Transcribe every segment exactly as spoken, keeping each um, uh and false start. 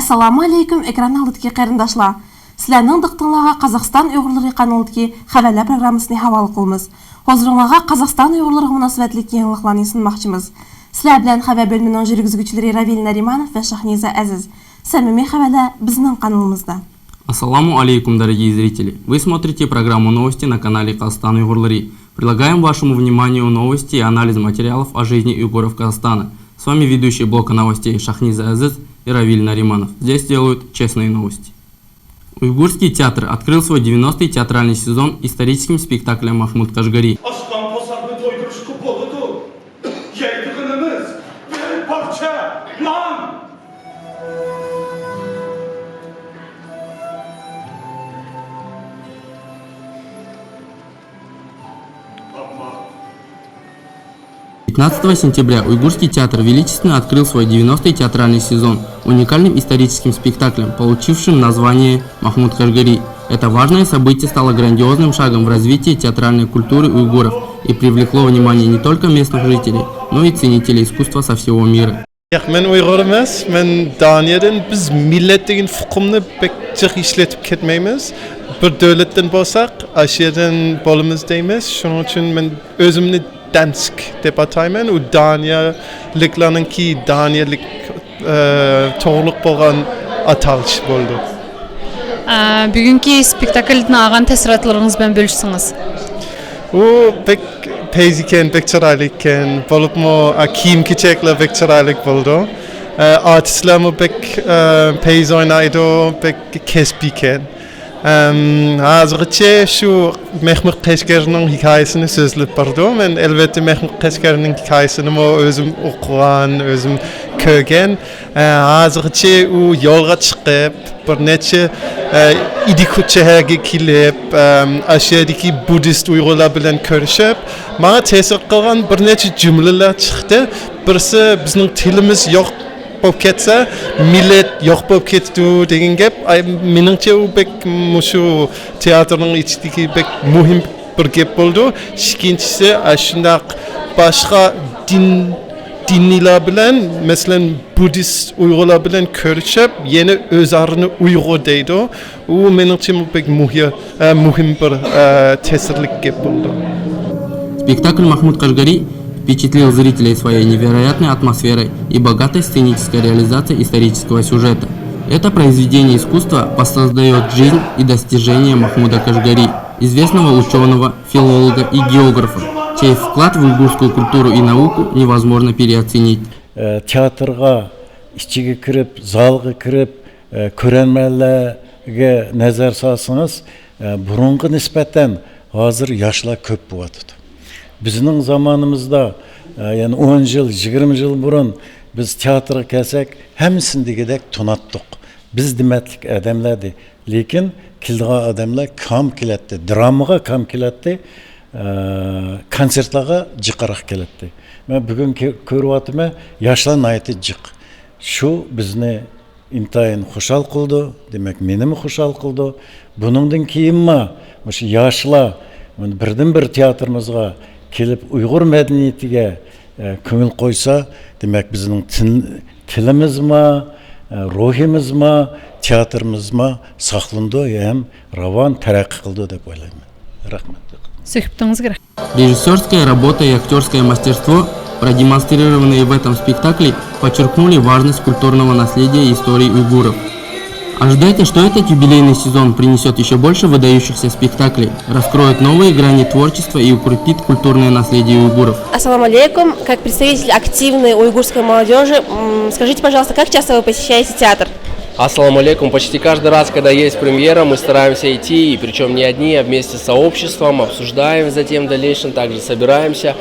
ئەسسالامۇ ئەلەيكۇم، ئېكران ئالدىدىكى قېرىنداشلار. سىلەرنىڭ دىققىتىڭلارغا قازاقىستان ئۇيغۇرلىرى قانىلىدىكى خەۋەرلەر پروگراممىسىنى ھاۋالە قىلىمىز. ھۇزۇرۇڭلارغا قازاقىستان ئۇيغۇرلىرىغا مۇناسىۋەتلىك يېڭىلىقلارنى سۇنماقچىمىز. سىلەر بىلەن خەۋەر بۆلۈمىنىڭ يۈرگۈزگۈچىلىرى رەۋىل نەرىمانوف ۋە شاھنىزا ئەزىز. سەمىمىي خەۋەرلەر بىزنىڭ قانىلىمىزدا. Ассаламу алейкум, дорогие зрители! Вы смотрите программу новости на канале Казахстан Уйгурлары. Предлагаем вашему вниманию новости и анализ материалов о жизни уйгуров Казахстана. С вами ведущие блока новостей Шахниза Азиз и Равиль Нариманов. Здесь делают честные новости. Уйгурский театр открыл свой девяностый театральный сезон историческим спектаклем «Махмуд Кашгари». ئاشقان قورساقنى تويدۇرۇشقا بولىدۇ. يەيدىغىنىمىز بىر پارچە نان. ئەمما Пятнадцатого сентября Уйгурский театр величественно открыл свой девяностый театральный сезон уникальным историческим спектаклем, получившим название «Махмуд Кашгари». Это важное событие стало грандиозным шагом в развитии театральной культуры уйгуров и привлекло внимание не только местных жителей, но и ценителей искусства со всего мира. ياق، مەن ئۇيغۇر ئەمەس، مەن دانىيەدىن. بىز مىللەت دېگەن ئۇقۇمنى بەك جىق ئىشلىتىپ كەتمەيمىز. بىر دۆلەتتىن بولساق، ئاشۇ يەردىن بولىمىز دەيمىز. شۇنىڭ ئۈچۈن مەن ئۆزۈمنى دانسك دەپ ئاتايمەن. ئۇ دانىيەلىكلەرنىڭكى دانىيەلىك، ئە، توغرىلىق بولغان ئاتالىش بولىدۇ. ئە، بۈگۈنكى سپېكتاكلدىن ئالغان تەسىراتلىرىڭىز بىلەن بۆلۈشسىڭىز. ئۇ بەك پەيزى ئىكەن، بەك چىرايلىق ئىكەن. بولۇپمۇ، ئە، كىيىم-كېچەكلەر بەك چىرايلىق بولىدۇ. ئە، ئارتىسلارمۇ بەك، ئە، پەيزى ئوينايدۇ، بەك كەسپىي ئىكەن. ئەم، ھازىرغىچە شۇ مەخمۇت قەشقەرنىڭ ھېكايىسىنى سۆزلەپ بارىدۇ. مەن، ئەلۋەتتە، مەخمۇت قەشقەرنىڭ ھېكايىسىنىمۇ ئۆزۈم ئوقۇغان، ئۆزۈم كۆرگەن. ئە، ھازىرغىچە ئۇ يولغا چىقىپ، بىر نەچچە، ئە، ئىدىكۇت شەھەرگە كېلىپ، ئەم، ئاشۇ يەردىكى بۇددىست ئۇيغۇرلار بىلەن كۆرۈشۈپ، ماڭا تەسىر قىلغان بىر نەچچە جۈملىلەر چىقتى. بىرسى، بىزنىڭ تىلىمىز يوق بولۇپ كەتسە، مىللەت يوق بولۇپ كېتىدۇ دېگەن گەپ. ئاي، مېنىڭچە، ئۇ بەك مۇشۇ تىياتىرنىڭ ئىچىدىكى بەك مۇھىم بىر گەپ بولىدۇ. ئىككىنچىسى، ئاشۇنداق باشقا دىن، دىنلىلار بىلەن، مەسىلەن، بۇددىست ئۇيغۇرلار بىلەن كۆرۈشۈپ، يەنە ئۆزئارىنى ئۇيغۇر دەيدۇ. ئۇ مېنىڭچە بەك مۇھىم، ئە، مۇھىم بىر، ئە، تەسىرلىك گەپ بولىدۇ. Спектакль «Махмуд Кашгари» впечатлил зрителей своей невероятной атмосферой и богатой сценической реализацией исторического сюжета. Это произведение искусства воссоздаёт жизнь и достижения Махмуда Кашгари, известного учёного, филолога и географа, чей вклад в уйгурскую культуру и науку невозможно переоценить. ئە، تىياتىرغا ئىچىگە كىرىپ، زالغا كىرىپ، ئە، كۆرەرمەنلەرگە نەزەر سالسىڭىز، ئە، بۇرۇنغا نىسبەتەن ھازىر ياشلار كۆپ بولۇۋاتىدۇ. بىزنىڭ زامانىمىزدا، ئە، يەنى ئون يىل، يىگىرمە يىل بۇرۇن بىز تىياتىرغا كەلسەك، ھەممىسىنى دېگۈدەك توناتتۇق. بىز دېمەتلىك ئادەملەر ئىدى. لېكىن كېلىدىغان ئادەملەر كام كېلەتتى، درامىغا كام كېلەتتى، ئە، كونسېرتلارغا جىقراق كېلەتتى. مەن بۈگۈن كۆ-، كۆرۈۋاتىمەن، ياشلار ناھايىتى جىق. شۇ بىزنى ئىنتايىن خۇشال قىلىدۇ. دېمەك، مېنىمۇ خۇشال قىلىدۇ. بۇنىڭدىن كېيىنمۇ مۇشۇ ياشلار مانا بىردىنبىر تىياتىرىمىزغا كېلىپ، ئۇيغۇر مەدەنىيىتىگە، ئە، كۆڭۈل قويسا، دېمەك، بىزنىڭ تىل-، تىلىمىزمۇ، ئە، روھىمىزمۇ، تىياتىرىمىزمۇ ساقلىنىدۇ ھەم راۋان تەرەققىي قىلىدۇ دەپ ئويلايمەن. رەھمەت. سۆھبىتىڭىزگە رەھمەت. Режиссёрская работа и актёрское мастерство, продемонстрированные в этом спектакле, подчеркнули важность культурного наследия и истории уйгуров. Ожидайте, что этот юбилейный сезон принесёт ещё больше выдающихся спектаклей, раскроет новые грани творчества и укрепит культурное наследие уйгуров. Ассаламу алейкум. Как представитель активной уйгурской молодёжи, м, скажите, пожалуйста, как часто вы посещаете театр? Ассаламу алейкум. Почти каждый раз, когда есть премьера, мы стараемся идти, и причём не одни, а вместе с сообществом, обсуждаем затем в дальнейшем, также собираемся.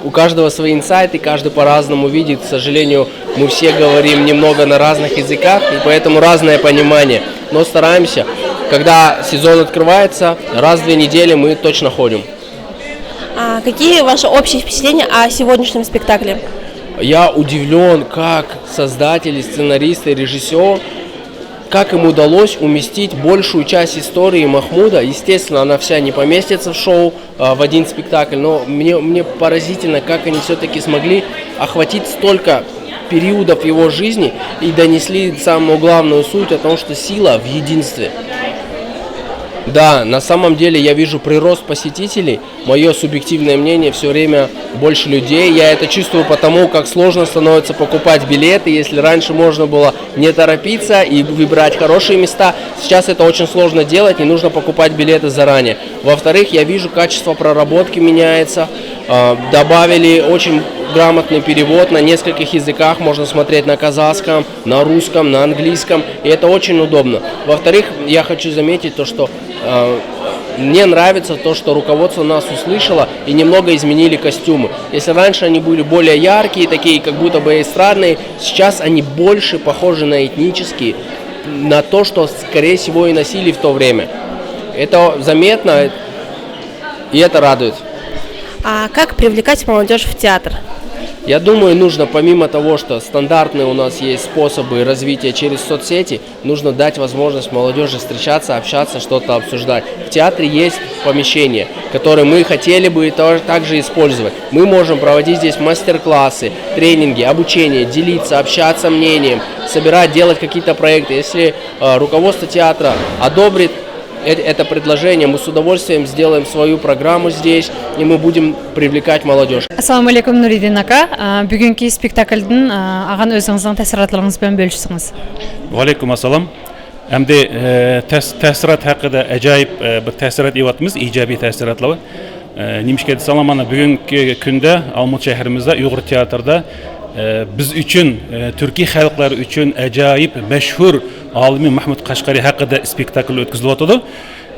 У каждого свои инсайты, каждый по-разному видит. К сожалению, мы все говорим немного на разных языках, и поэтому разное понимание. Но стараемся. Когда сезон открывается, раз в две недели мы точно ходим. А какие ваши общие впечатления о сегодняшнем спектакле? Я удивлён, как создатель, сценарист и режиссёр, как им удалось уместить большую часть истории Махмуда. Естественно, она вся не поместится в шоу, а, в один спектакль, но мне, мне поразительно, как они всё-таки смогли охватить столько Периодов его жизни и донесли самую главную суть о том, что сила в единстве. Да, на самом деле я вижу прирост посетителей. Мое субъективное мнение, все время больше людей. Я это чувствую потому, как сложно становится покупать билеты. Если раньше можно было не торопиться и выбирать хорошие места, сейчас это очень сложно делать, и нужно покупать билеты заранее. Во-вторых, я вижу, качество проработки меняется. А, добавили очень грамотный перевод на нескольких языках. Можно смотреть на казахском, на русском, на английском. И это очень удобно. Во-вторых, я хочу заметить то, что, а, мне нравится то, что руководство нас услышало и немного изменили костюмы. Если раньше они были более яркие, такие как будто бы эстрадные, сейчас они больше похожи на этнические, на то, что, скорее всего, и носили в то время. Это заметно, и это радует. А как привлекать молодежь в театр? Я думаю, нужно, помимо того, что стандартные у нас есть способы развития через соцсети, нужно дать возможность молодежи встречаться, общаться, что-то обсуждать. В театре есть помещение, которое мы хотели бы тоже также использовать. Мы можем проводить здесь мастер-классы, тренинги, обучение, делиться, общаться мнением, собирать, делать какие-то проекты. Если, э, руководство театра одобрит э- это предложение, мы с удовольствием сделаем свою программу здесь, и мы будем привлекать молодежь. Ассаламу алейкум, Нуридин ака. А, бүгүнкү спектакльден, а, алган өзүңүздүн тәэсиратларыңыз менен бөлүшсеңиз. Ва алейкум ассалам. Әмді, ә, тәс-, тәсірат хақыда әжайып, ә, бір тәсірат иватымыз, ижабий тәсіратлар. Ә, немішке десең, мана бүгінгі күнде Алматы шәһәрімізде, Уйғур театрда, ә, біз үшін, ә, түркі халықлар үшін әжайып, мәшһүр алимі Махмуд Қашқари хақыда спектакль өткізіліп отыр.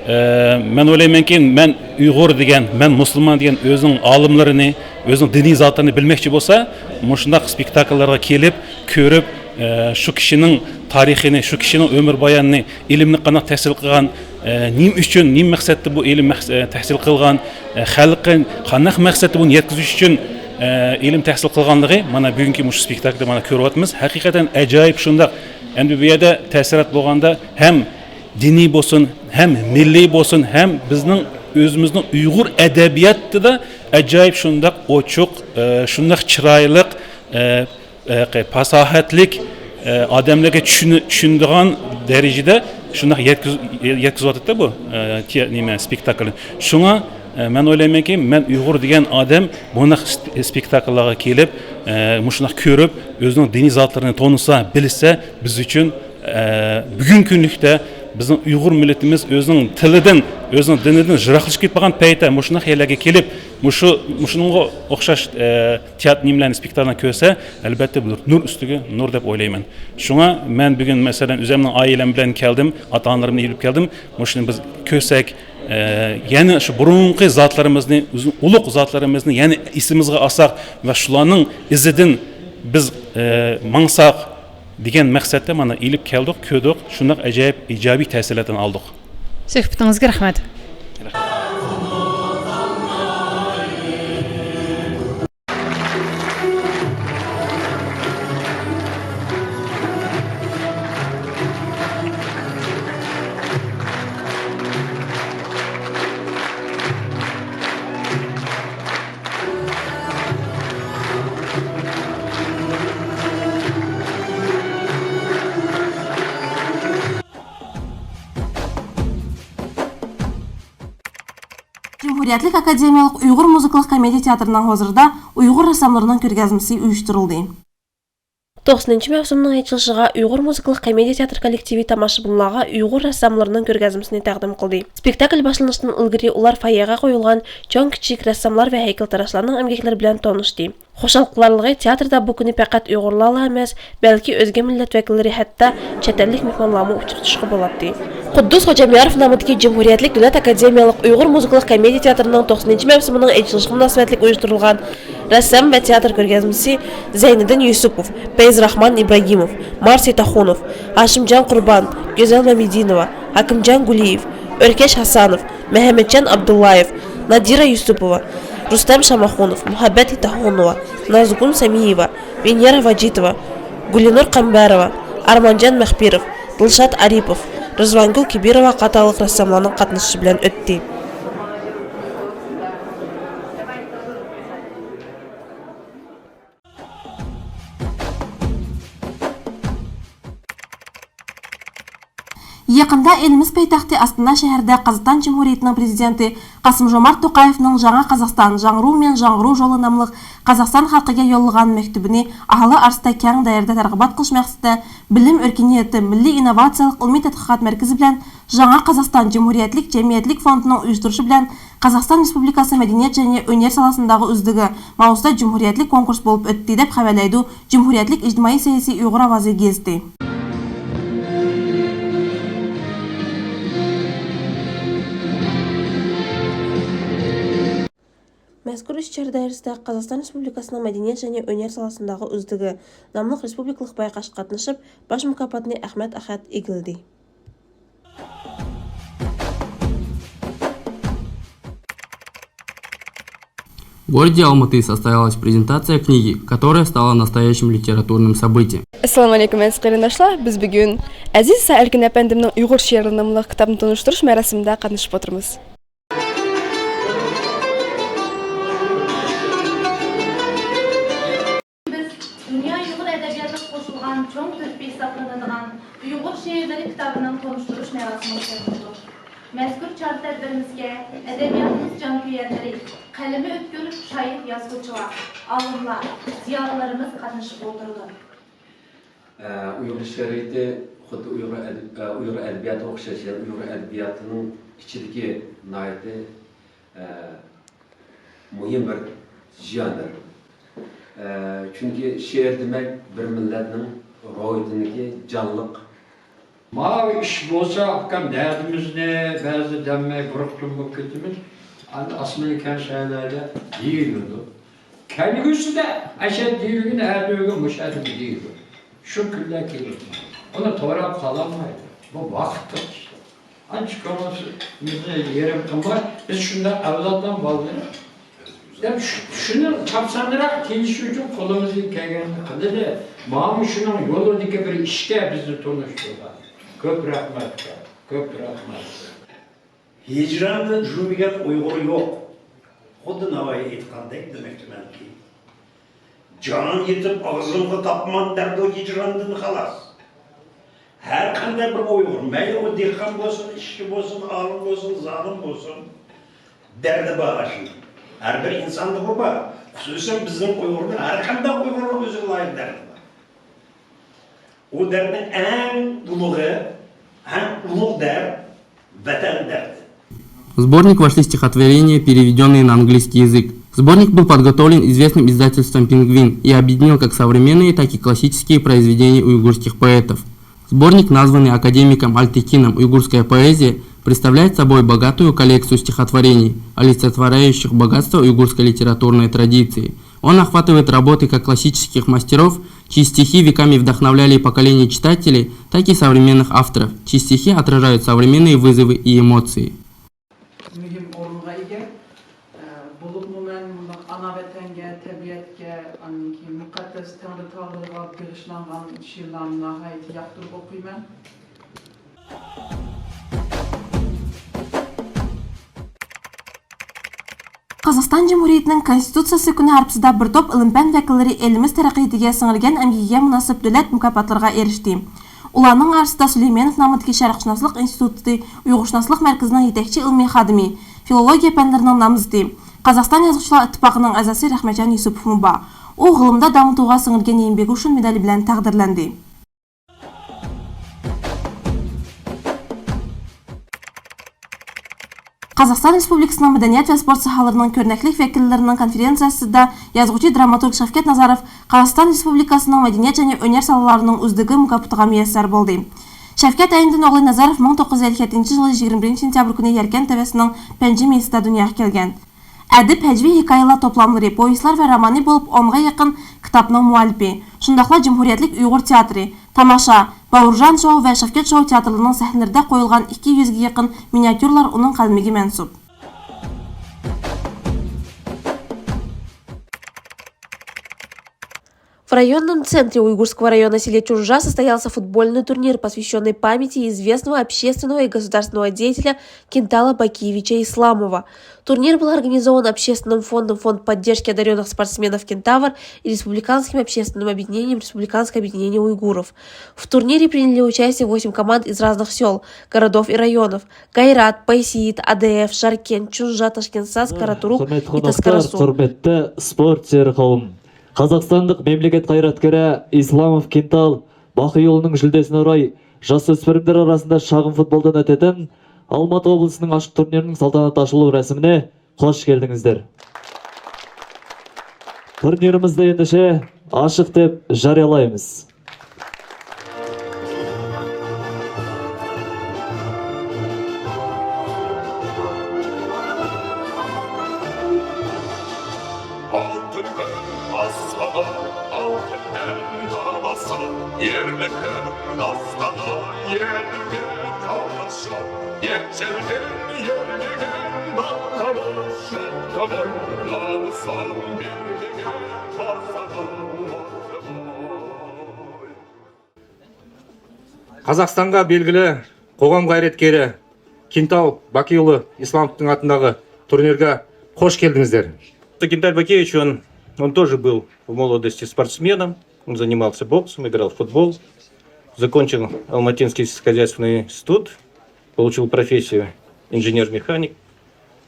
Ә, мен ойлайманки, мен Уйғур деген, мен мұсылман деген өзінің алымларыны, өзінің діни затларыны білмекші болса, мұшындақ спектакльларға келіп, көріп, ә, шу кішінің тарихыны, шу кішінің өмір баянын, ілімні қанақ тәсіл қылған, ә, нем үшін, нем мақсатты бұл ілім мақс-, ә, тәсіл қылған, ә, халыққа қанақ мақсатты бұны еткізу үшін, ә, ілім тәсіл қылғанлығы, мана бүгінгі мұшы спектакльді мана көріп отырмыз. Хақиқатан әжайып шындақ. Әмді бұл жерде тәсірат болғанда һәм діни болсын, һәм милли болсын, һәм біздің өзіміздің Уйғур әдебиеті де әжайып шындақ очық, ә, шындақ чырайлық, ә, ә, пасахатлік, ә, адамларға түсін-, түсіндірген дәрежеде шындақ еткіз-, еткізіп жатыр да бұл, ә, те-, неме, спектакль. Шуңа, ә, мен ойлайманки, мен Уйғур деген адам бұны сп-, спектакльларға келіп, ә, мұшынақ көріп, өзінің діни затларын тоныса, білсе, біз үшін, ә, бүгін күнлікте біздің Уйғур миллетіміз өзінің тіліден, өзінің дініден жырақлашып кетіп қалған пәйті, мұшынақ ерлерге келіп, мұшы, мұшыныңға ұқсас, ә, театр немелерін, спектакльлерін көрсе, әлбәтте, бұл нур үстіге нур деп ойлаймын. Шуңа мен бүгін, мәселен, өзімнің айлам білән келдім, ата-аналарымны иліп келдім. Мушуны біз көрсек, ә, яны шу бұрынғы затларымызны, ұзын-, ұлық затларымызны, яны есімізге алсақ ва шуларның ізіден біз, ә, маңсақ деген мақсатта мана иліп келдік, көрдік, шундақ әжайып, ижабий тәсірлерден алдық. Сөхбітіңізге рахмет. جۇمھۇرىيەتلىك ئاكادېمىيەلىك ئۇيغۇر مۇزىكىلىق كومېدىيە تىياتىرىنىڭ ھۇزۇرىدا ئۇيغۇر رەسساملىرىنىڭ كۆرگەزمىسى ئۇيۇشتۇرۇلدى. توقسىنىنچى مەۋسۇمنىڭ ئېچىلىشىغا ئۇيغۇر مۇزىكىلىق كومېدىيە تىياتىر كوللېكتىۋى تاماشىبىنلارغا ئۇيغۇر رەسساملىرىنىڭ كۆرگەزمىسىنى تەقدىم قىلدى. سپېكتاكىل باشلىنىشتىن ئىلگىرى ئۇلار فويېغا قويۇلغان چوڭ-كىچىك رەسساملار ۋە ھەيكەلتىراشلارنىڭ ئەمگەكلىرى بىلەن تونۇشتى. خۇشال قىلارلىقى، تىياتىردا بۇ كۈنى پەقەت ئۇيغۇرلارلا ئەمەس، بەلكى ئۆزگە مىللەت ۋەكىللىرى، ھەتتا چەت ئەللىك مېھمانلارمۇ ئۇچرىتىشقا بولاتتى. قۇددۇس خوجامياروف نامىدىكى جۇمھۇرىيەتلىك دۆلەت ئاكادېمىيەلىك ئۇيغۇر مۇزىكىلىق كومېدىيە تىياتىرىنىڭ توقسىنىنچى مەۋسۇمىنىڭ ئېچىلىشىغا مۇناسىۋەتلىك ئۇيۇشتۇرۇلغان رەسسام ۋە تىياتىر كۆرگەزمىسى زەينىدىن يۈسۈپوف، پەيزىراخمان ئىبراگىموف، مارسى تاخۇنوف، ھاشىمجان قۇربان، گۈزەل مەمىدىنوۋا، ھاكىمجان گۇلىيېف، ئۆركەش ھاسانوف، مەھەممەتجان ئابدۇللايېف، نادىرە يۈسۈپوۋا، رۇستەم شاماخۇنوف، مۇھەببەت تاخۇنوۋا، نازۇگۈل سەمىيېۋا، ۋېنېرا ۋاجىتوۋا، گۈلنۇر قەمبەروۋا، ئارمانجان مەخپىروف، دىلشات ئارىپوف، رىزۋانگۈل كېبىروۋا قاتارلىق رەسساملارنىڭ قاتنىشىشى بىلەن ئۆتتى. ئېلىمىز پايتەختى ئاستانا شەھىرىدە قازاقىستان جۇمھۇرىيىتىنىڭ پرېزىدېنتى قاسىم-ژومارت توقايېۋنىڭ «جاڭا قازاقىستان، جاڭرۇ ميەن جاڭرۇ جولى» ناملىق قازاقىستان خەلقىگە يوللىغان مەكتۇبىنى ئاھالە ئارىسىدا كەڭ دائىرىدە تەرغىبات قىلىش مەقسىتىدە بىلىم ئۆرگىنىۋېتىم مىللىي ئىننوۋاتسىيەلىك ئىلمىي تەتقىقات مەركىزى بىلەن جاڭا قازاقىستان جۇمھۇرىيەتلىك جەمئىيەتلىك فوندىنىڭ ئۇيۇشتۇرۇشى بىلەن قازاقىستان رېسپۇبلىكاسى مەدەنىيەت جەڭگى ئۈنئەر سالاسىنداغۇ ئۈزدىگى ماۋۇستا جۇمھۇرىيەتلىك كونكۇرس بولۇپ ئۆتتى، دەپ خەۋەرلەيدۇ جۇمھۇرىيەتلىك ئىجتىمائىي سەھىپىسى ئۇيغۇر ئاۋازى گېزىتى. مەزكۇر ئىش چارە دائىرىسىدە قازاقىستان رېسپۇبلىكاسىنىڭ مەدەنىيەت جەڭگى ئۈنئەر سالاسىنداغۇ ئۈزدىگى ناملىق رېسپۇبلىكىلىق بايقاشقا قاتنىشىپ، باش مۇكاپاتنى ئەخمەت ئەخەت ئىگىلىدى. В городе Алматы состоялась презентация книги, которая стала настоящим литературным событием. ئەسسالامۇ ئەلەيكۇم، ئەزىز قېرىنداشلار. بىز بۈگۈن ئەزىز سائەركىن ئەپەندىمنىڭ ئۇيغۇر شېئىرلىرى ناملىق كىتابىنى تونۇشتۇرۇش مەراسىمىدە قاتنىشىپ ئولتۇرىمىز. بىز دۇنيا ئۇيغۇر ئەدەبىياتىغا قوشۇلغان چوڭ تۆھپە ھېسابلىنىدىغان ئۇيغۇر شېئىرلىرى كىتابىنىڭ تونۇشتۇرۇش مەراسىمىغا كەلدۇق. مەزكۇر چارە-تەدبىرىمىزگە ئەدەبىياتىمىز جانكۈيەرلىرى، قەلىمى ئۆتكۈر شاھىت يازغۇچىلار، ئالىملار، زىيالىيلىرىمىز قاتنىشىپ ئولتۇرىدۇ. ئە، ئۇيغۇر شېئىرىيىتى خۇددى ئۇيغۇر ئەدەب-، ئە، ئۇيغۇر ئەدەبىياتىغا ئوخشاش، يەنى ئۇيغۇر ئەدەبىياتىنىڭ ئىچىدىكى ناھايىتى، ئە، مۇھىم بىر ژانىر. ئە، چۈنكى شېئىر دېمەك بىر مىللەتنىڭ روھىدىكى جانلىق. ماۋۇ ئىش بولسا، ئۇكام، دەردىمىزنى بەزىدە دەممەي بۇرۇقتىن بولۇپ كېتىمىز. ئەمدى ئاسمىنى كەڭ شەھەرلەردە دېيىلىدۇ. كەلگۈسىدە ئەشەد دېيىلگىنى ئەتىگۈن مۇشۇ ئەتىگە دېيىلىدۇ. شۇ كۈنلەر كېلىدۇ. ئۇنى توراپ قالالمايدۇ. بۇ ۋاقىتلىق ئىش. ئانچە كۆڭلىمىزنى يېرىم قىلماي، بىز شۇنداق ئەۋلادلار بالىلىرى. دەپ شۇ-، شۇنى تاپسانراق كېلىشى ئۈچۈن قولىمىزدىن كەلگەننى قىلىلى. مانا شۇنىڭ يولىدىكى بىر ئىشكە بىزنى تونۇشتۇرغان. كۆپ رەھمەت، كۆپ رەھمەت. ھىجراندىن جۈرمىگەن ئۇيغۇر يوق. خۇددى ناۋايى ئېيتقاندەك دېمەكچىمەنكى، جان يېتىپ ئاغزىمغا تاپمان دەردۇ ھىجراندىن خالاس. ھەر قانداق بىر ئۇيغۇر، مەيلى ئۇ دېھقان بولسۇن، ئىشچى بولسۇن، ئالىم بولسۇن، زالىم بولسۇن، دەردى بار ئاشۇنىڭ. ھەر بىر ئىنساندا بۇ بار. خۇسۇسەن بىزنىڭ ئۇيغۇرنىڭ، ھەر قانداق ئۇيغۇرنىڭ ئۆزىگە لايىق دەردى بار. ئۇ دەردنىڭ ئەڭ ئۇلۇغى، ئەڭ ئۇلۇغ دەرد ۋەتەن دەردى. В сборник вошли стихотворения, переведённые на английский язык. Сборник был подготовлен известным издательством «Пингвин» и объединил как современные, так и классические произведения уйгурских поэтов. Сборник, названный академиком Альтыкиным «Уйгурская поэзия», представляет собой богатую коллекцию стихотворений, олицетворяющих богатство уйгурской литературной традиции. Он охватывает работы как классических мастеров, чьи стихи веками вдохновляли поколение читателей, так и современных авторов, чьи стихи отражают современные вызовы и эмоции. مۇھىم ئورۇنغا ئىگە. بولۇپمۇ مەن مۇنداق ئانا ۋەتەنگە، تەبىئەتكە، ئاندىن كېيىن مۇقەددەس تەڭرى تاغلىرىغا بېغىشلانغان شېئىرلارنى ناھايىتى ياقتۇرۇپ ئوقۇيمەن. قازاقىستان جۇمھۇرىيىتىنىڭ كونستىتۇتسىيەسى كۈنى ھارپىسىدا بىر توپ ئىلىم-پەن ۋەكىللىرى ئېلىمىز تەرەققىياتىغا سىڭدۈرگەن ئەمگىكىگە مۇناسىپ دۆلەت مۇكاپاتلىرىغا ئېرىشتى. ئۇلارنىڭ ئارىسىدا سۇلەيمانوف نامىدىكى شەرقشۇناسلىق ئىنستىتۇتى ئۇيغۇرشۇناسلىق مەركىزىنىڭ يېتەكچى ئىلمىي خادىمى، فىلولوگىيە پەنلىرىنىڭ نامزىتى، قازاقىستان يازغۇچىلار ئىتتىپاقىنىڭ ئەزاسى رەھمەتجان يۈسۈپوفمۇ بار. ئۇ غىلىمدا داڭلىق تۇغا سىڭدۈرگەن يېڭى بېگۇشۇن مېدالى بىلەن تەقدىرلەندى. قازاقىستان رېسپۇبلىكىسىنىڭ مەدەنىيەت ۋە سپورت ساھەلىرىنىڭ كۆرنەكلىك ۋەكىللىرىنىڭ كونفېرېنسىيەسىدە يازغۇچى، دراماتورگ شەۋكەت نازاروف قازاقىستان رېسپۇبلىكاسىنىڭ مەدەنىيەت جەڭگى ئۈنئەر سالالارنىڭ ئۈزلۈكى مۇكاپاتىغا مۇيەسسەر بولدى. شەۋكەت ئەينىدىن ئوغلى نازاروف مىڭ توققۇز يۈز ئەللىك يەتتىنچى يىلى يىگىرمە بىرىنچى سېنتيابىر كۈنى يەركەنت تەۋەسىنىڭ پەنجى مېيىسىدا دۇنياغا كەلگەن. ئەدىب ھەجۋىي ھېكايىلەر توپلاملىرى، پوۋېستلار ۋە رومانى بولۇپ ئونغا يېقىن كىتابنىڭ مۇئەللىپى، شۇنداقلا جۇمھۇرىيەتلىك ئۇيغۇر تىياتىرى، تاماشا، باۋۇرجان شوۋ ۋە شەۋكەت شوۋ تىياتىرلىرىنىڭ سەھنىلىرىدە قويۇلغان ئىككى يۈزگە يېقىن مىنىياتيۇرلار ئۇنىڭ قەلىمىگە مەنسۇپ. В районном центре Уйгурского района в селе Чунжа состоялся футбольный турнир, посвященный памяти известного общественного и государственного деятеля Кинтала Бакиевича Исламова. Турнир был организован Общественным фондом «Фонд поддержки одаренных спортсменов Кентавр» и Республиканским общественным объединением «Республиканское объединение уйгуров». В турнире приняли участие восемь команд из разных сёл, городов и районов: Гайрат, Байсейит, Адыэф, Жаркент, Чунжа, Ташкентсаз, Каратурук и Таскарасу. Hörmetli konaklar, hörmetli sport sevgili qavm. Qazaqstandıq memleket ğayratkeri İslamov Kintal Bakı yolunun jildesine oray jasöspürümler arasında şağın futboldan öteden Almatı oblısınıñ aşıq turniriniñ saltanatlı aşılıv rásmine hoş keldiñizler. Turnirimizdi endishe aşıq dep jariyalaymız. Altın aslanı, altın el havası, yerlikten aslanı, yerine kalmışım. Geçerken yerliğin bağlamış, tamam, alsam birliğe basalım. Qazaqstanğa belgili qoğam ğayratkeri Kintal Bakiulı İslamovtıñ atındaǵı turnirge hoş keldiñizler. Кинтал Бакиевич, он, он тоже был в молодости спортсменом, он занимался боксом, играл в футбол, закончил Алматинский сельскохозяйственный институт, получил профессию инженер-механик.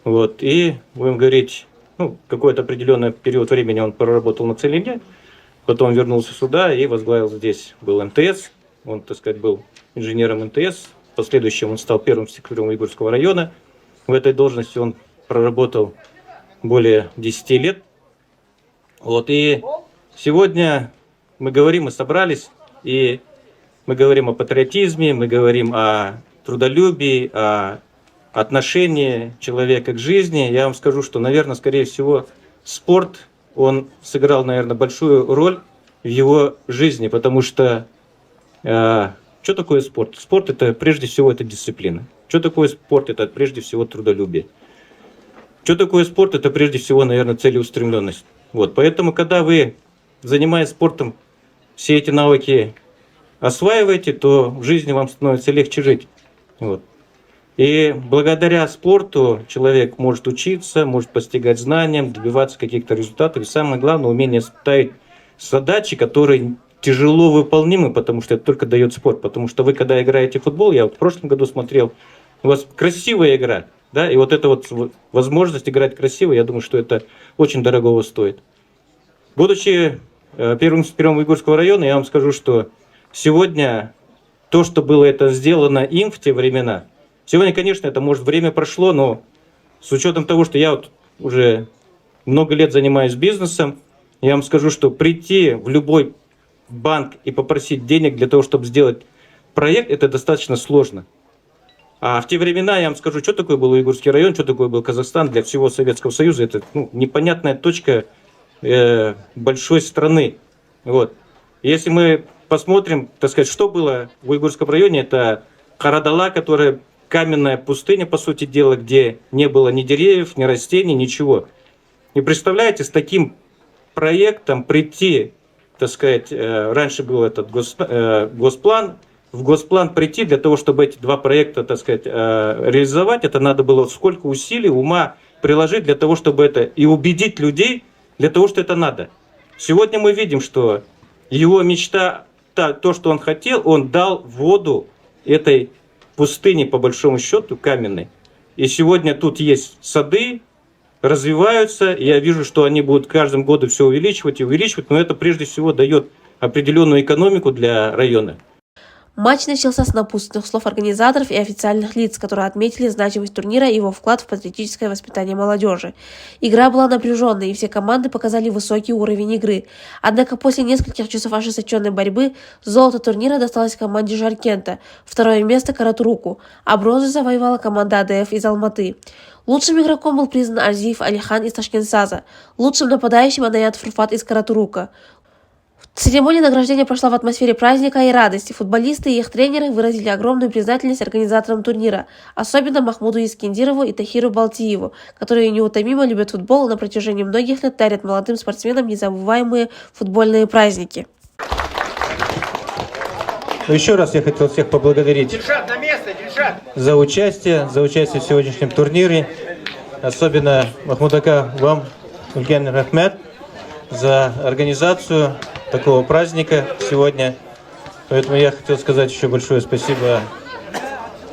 Вот, и будем говорить, ну, какой-то определённый период времени он проработал на Целине, потом вернулся сюда и возглавил здесь, был МТС, он, так сказать, был инженером МТС, в последующем он стал первым секретарём Уйгурского района. В этой должности он проработал более десяти лет. Вот, и сегодня мы говорим, мы собрались, и мы говорим о патриотизме, мы говорим о трудолюбии, о отношении человека к жизни. Я вам скажу, что, наверное, скорее всего, спорт, он сыграл, наверное, большую роль в его жизни, потому что Э, что такое спорт? Спорт — это прежде всего это дисциплина. Что такое спорт? Это прежде всего трудолюбие. Что такое спорт? Это прежде всего, наверное, целеустремленность. Вот, поэтому, когда вы, занимаясь спортом, все эти навыки осваиваете, то в жизни вам становится легче жить. Вот. И благодаря спорту человек может учиться, может постигать знания, добиваться каких-то результатов. И самое главное, умение ставить задачи, которые тяжело выполнимы, потому что это только дает спорт. Потому что вы, когда играете в футбол, я вот в прошлом году смотрел, у вас красивая игра, да, и вот эта вот в- возможность играть красиво, я думаю, что это очень дорогого стоит. Будучи э, первым секретарём Уйгурского района, я вам скажу, что сегодня то, что было это сделано им в те времена, сегодня, конечно, это, может, время прошло, но с учётом того, что я вот уже много лет занимаюсь бизнесом, я вам скажу, что прийти в любой банк и попросить денег для того, чтобы сделать проект, это достаточно сложно. А в те времена, я вам скажу, что такое был Уйгурский район, что такое был Казахстан для всего Советского Союза. Это, ну, непонятная точка э, большой страны. Вот. Если мы посмотрим, так сказать, что было в Уйгурском районе, это Карадала, которая каменная пустыня, по сути дела, где не было ни деревьев, ни растений, ничего. И представляете, с таким проектом прийти, так сказать, э, раньше был этот гос- э, госплан, в госплан прийти для того, чтобы эти два проекта, так сказать, э, реализовать, это надо было сколько усилий, ума приложить для того, чтобы это и убедить людей, для того, что это надо. Сегодня мы видим, что его мечта, та- то, что он хотел, он дал воду этой пустыне, по большому счёту, каменной. И сегодня тут есть сады, развиваются. Я вижу, что они будут каждым годом всё увеличивать и увеличивать, но это прежде всего даёт определённую экономику для района. Матч начался с напутственных слов организаторов и официальных лиц, которые отметили значимость турнира и его вклад в патриотическое воспитание молодёжи. Игра была напряжённой, и все команды показали высокий уровень игры. Однако после нескольких часов ожесточённой борьбы золото турнира досталось команде Жаркента, второе место — Каратуруку, а бронзу завоевала команда А Д Ф из Алматы. Лучшим игроком был признан Арзиев Алихан из Ташкентсаза, лучшим нападающим — Анаят Фурфат из Каратурука. Церемония награждения прошла в атмосфере праздника и радости. Футболисты и их тренеры выразили огромную признательность организаторам турнира, особенно Махмуду Искендирову и Тахиру Балтиеву, которые неутомимо любят футбол и на протяжении многих лет дарят молодым спортсменам незабываемые футбольные праздники. Ну, еще раз я хотел всех поблагодарить за участие, за участие в сегодняшнем турнире. Особенно Махмудака, вам, Ульген Рахмет, за организацию такого праздника сегодня. Поэтому я хотел сказать еще большое спасибо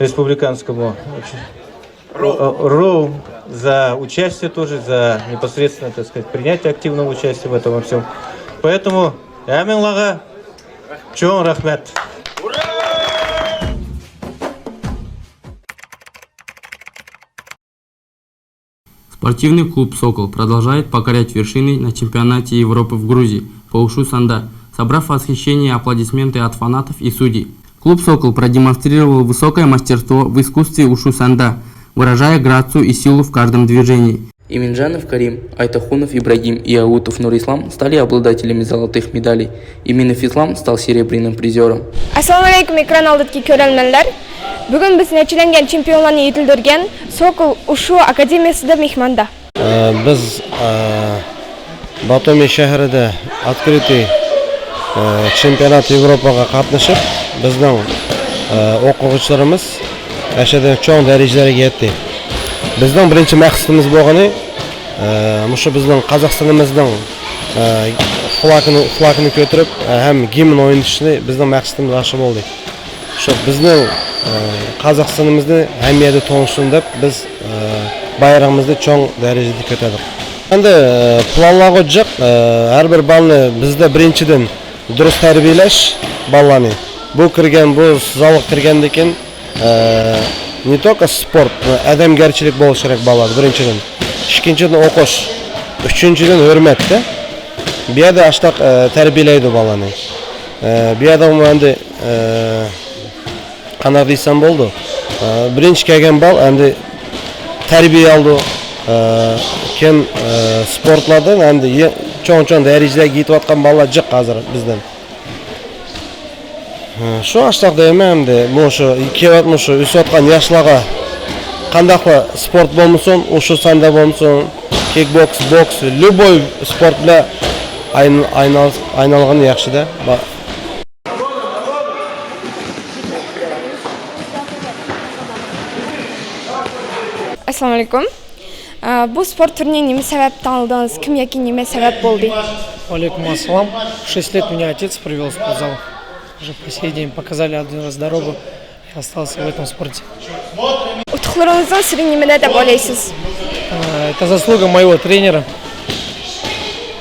республиканскому обще- Роу за участие тоже, за непосредственно, так сказать, принятие активного участия в этом во всем. Поэтому әминлаға чоң рахмет. Спортивный клуб «Сокол» продолжает покорять вершины на чемпионате Европы в Грузии по ушу санда, собрав восхищение и аплодисменты от фанатов и судей. Клуб «Сокол» продемонстрировал высокое мастерство в искусстве ушу санда, выражая грацию и силу в каждом движении. Иминджанов Карим, Айтахунов Ибрагим и Аутов Нур-Ислам стали обладателями золотых медалей. Иминов Ислам стал серебряным призером. Assalomu alaykum, ekran oldidagi ko'rermanlar. Bugun biz nechilangan chempionlarni yetildirgan Sokol Ushu akademiyasida mehmonda. Ә, Biz ә, Батуми шәһәрендә открытый ә, чемпионат Европага катнашып, безнең ә, укучыларыбыз әшәдә чоң дәрәҗәләргә җитте. Безнең беренче максатыбыз булганы ә, мушы безнең Казахстаныбызның ә, флагын флагын күтәреп ә, һәм гимн уйнатышны безнең максатыбыз ашы булды. Шо безнең ә, Казахстаныбызны һәм яде тонышсын дип без ә, байрагыбызны чоң дәрәҗәдә күтәрдек. Әнде ә, планлагы җык, ә, һәрбер балны бездә беренчедән дөрес тәрбияләш баланы. Бу кергән, бу залга кергәндән ә, не только спорт, но әдәмгәрчелек булыш кирәк балада, беренчедән. Икенчедән укыш. Өченчедән хөрмәт тә. Биядә аштак ә, тәрбияләйди баланы. Ә, биядә ул инде ә, канат дисәм булды. Ә, беренче кәгән бал әнде тәрбия алды. Ә, кем ә, спортлардан әнде е- чоң-чоң дәрәҗәләргә җитеп аткан балалар җык хәзер бездән. Ә, Шуңа аштак дәймен әнде, мошы кебәт мошы үсеп аткан яшьләргә кандакла спорт булмасын, ушу санда булмасын, кикбокс, бокс, любой спорт белән айн- айнал- айналган яхшы да. Ба- Assalomu alaykum. Ә, Бу спорт түріне неме сәбәп таңылдыңыз? Кім яки неме сәбәп болды? Алейкум ассалам. В шесть лет меня отец привел в спортзал. Уже по сей день показали один раз дорогу. Я остался в этом спорте. Ұтықларыңыздың сірі немеде деп ойлайсыз? Э, Это заслуга моего тренера.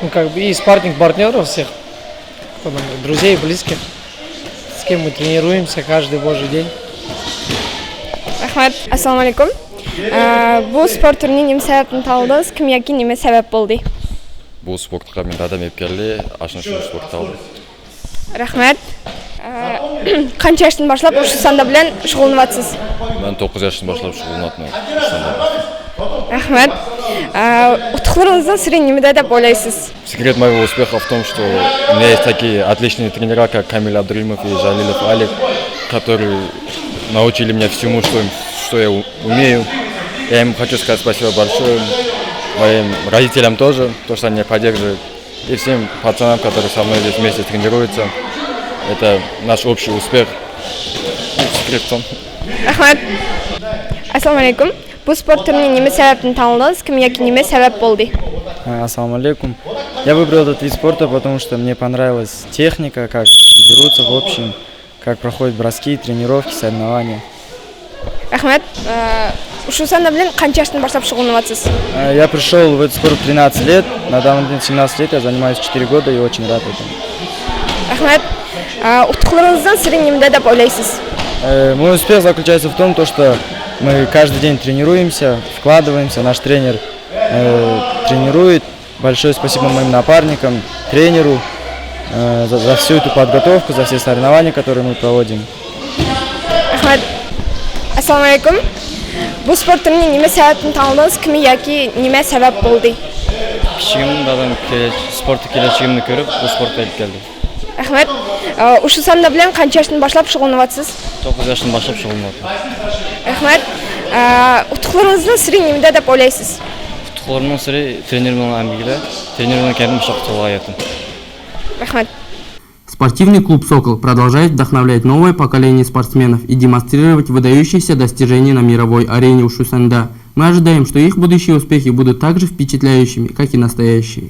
Ну, как бы и спарринг-партнеров всех. Кто там, друзей, близких. С кем мы тренируемся каждый божий день. Рахмет. Ассаламу алейкум. Ә, Бу спорт түріне неме сәбәптен таңылдыңыз? Кім яки неме сәбәп болды? Бұл спортқа мен дадам еп келді, ашын шын спортқа алды. Рахмет. Ә, Қанша жастан башлап ушу санда білен шұғылыныватсыз? Мен тоғыз жастан башлап шұғылынатынмын. Рахмет. Ә, Ұтықларыңыздың сірі немеде деп ойлайсыз? Секрет моего успеха в том, что у меня есть такие отличные тренера, как Камиль Абдулимов и Жалилов Алик, которые научили меня всему, что, им- что я у- умею. Я им хочу сказать спасибо большое, моим родителям тоже, то, что они меня поддерживают, и всем пацанам, которые со мной здесь вместе тренируются. Это наш общий успех. Ну, секрет в том. Рахмет. Ассаламу алейкум. Бу спорт түріне неме сәбәптен таңылдыңыз? Кім яки неме сәбәп болды? А, Ассаламу алейкум. Я выбрал этот вид спорта, потому что мне понравилась техника, как дерутся в общем, как проходят броски, тренировки, соревнования. Рахмет. Ә, Ушу санда білен қанша жастан башлап шұғылыныватсыз? А, Я пришел в этот спорт в тринадцать лет, на данный момент семнадцать лет, я занимаюсь четыре года и очень рад этому. Рахмет. Ә, Ұтықларыңыздың сірі немеде деп ойлайсыз? Э, Мой успех заключается в том, то, что мы каждый день тренируемся, вкладываемся, наш тренер э, тренирует. Большое спасибо моим напарникам, тренеру э, за, за всю эту подготовку, за все соревнования, которые мы проводим. Рахмет. Ассаламу алейкум. Бу спорт түріне неме сәбәптен таңылдыңыз? Кім яки неме сәбәп болды? كىچىكىمدىن دادام كېلەچ-، سپورتتا كېلەچىكىمنى كۆرۈپ، بۇ سپورتقا ئېلىپ كەلدى. رەھمەت. ئۇ، ئۇششۇ ساندا بىلەن قانچە ياشتىن باشلاپ شۇغۇللىنىۋاتىسىز؟ توققۇز ياشتىن باشلاپ شۇغۇللىنىۋاتىمەن. رەھمەت. ئۇتۇقلىرىڭىزنىڭ سىرى نېمىدە دەپ ئويلايسىز؟ ئۇتۇقلىرىمنىڭ سىرى ترېنېر بىلەن ئەمگىكىدە، ترېنېر بىلەن كەلدىم، مۇشۇ قىلغان ھاياتىم. رەھمەت. Спортивный клуб «Сокол» продолжает вдохновлять новое поколение спортсменов и демонстрировать выдающиеся достижения на мировой арене ушу сэнда. Мы ожидаем, что их будущие успехи будут так же впечатляющими, как и настоящие.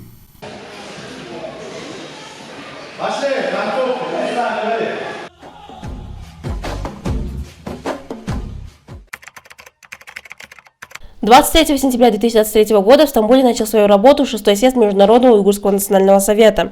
Двадцать третьего сентября две тысячи двадцать третьего года в Стамбуле начал свою работу шестой съезд Международного уйгурского национального совета.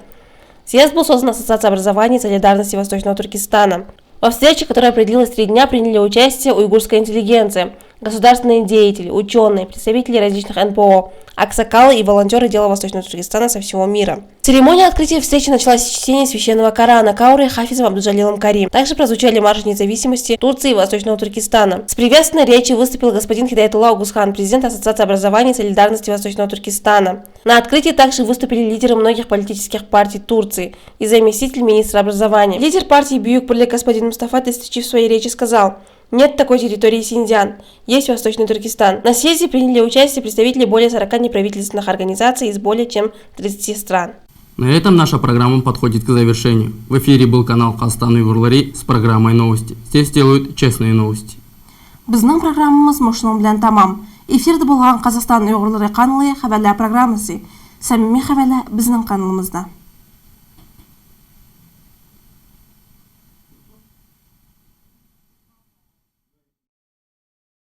Съезд был создан Ассоциацией образования и солидарности Восточного Туркестана. Во встрече, которая продлилась три дня, приняли участие уйгурская интеллигенция, государственные деятели, учёные, представители различных НПО, аксакалы и волонтёры дела Восточного Туркестана со всего мира. Церемония открытия встречи началась с чтения священного Корана Каурой Хафизом Абдуджалилом Карим. Также прозвучали марши независимости Турции и Восточного Туркестана. С приветственной речью выступил господин Хидаятулла Угузхан, президент Ассоциации образования и солидарности Восточного Туркестана. На открытии также выступили лидеры многих политических партий Турции и заместитель министра образования. Лидер партии «Бюйюк Бирлик» господин Мустафа Тестичи в своей речи сказал: «Нет такой территории Синьцзян. Есть Восточный Туркестан». На съезде приняли участие представители более сорока неправительственных организаций из более чем тридцати стран. На этом наша программа подходит к завершению. В эфире был канал «Казахстан уйгурлары» с программой «Новости». Здесь делают честные новости. بىزنىڭ پروگراممىمىز مۇشۇنىڭ بىلەن تامام. ئېفىردا بولغان قازاقىستان ئۇيغۇرلىرى قانىلى خەۋەرلەر پروگراممىسى. سەمىمىي خەۋەرلەر بىزنىڭ قانىلىمىزدا.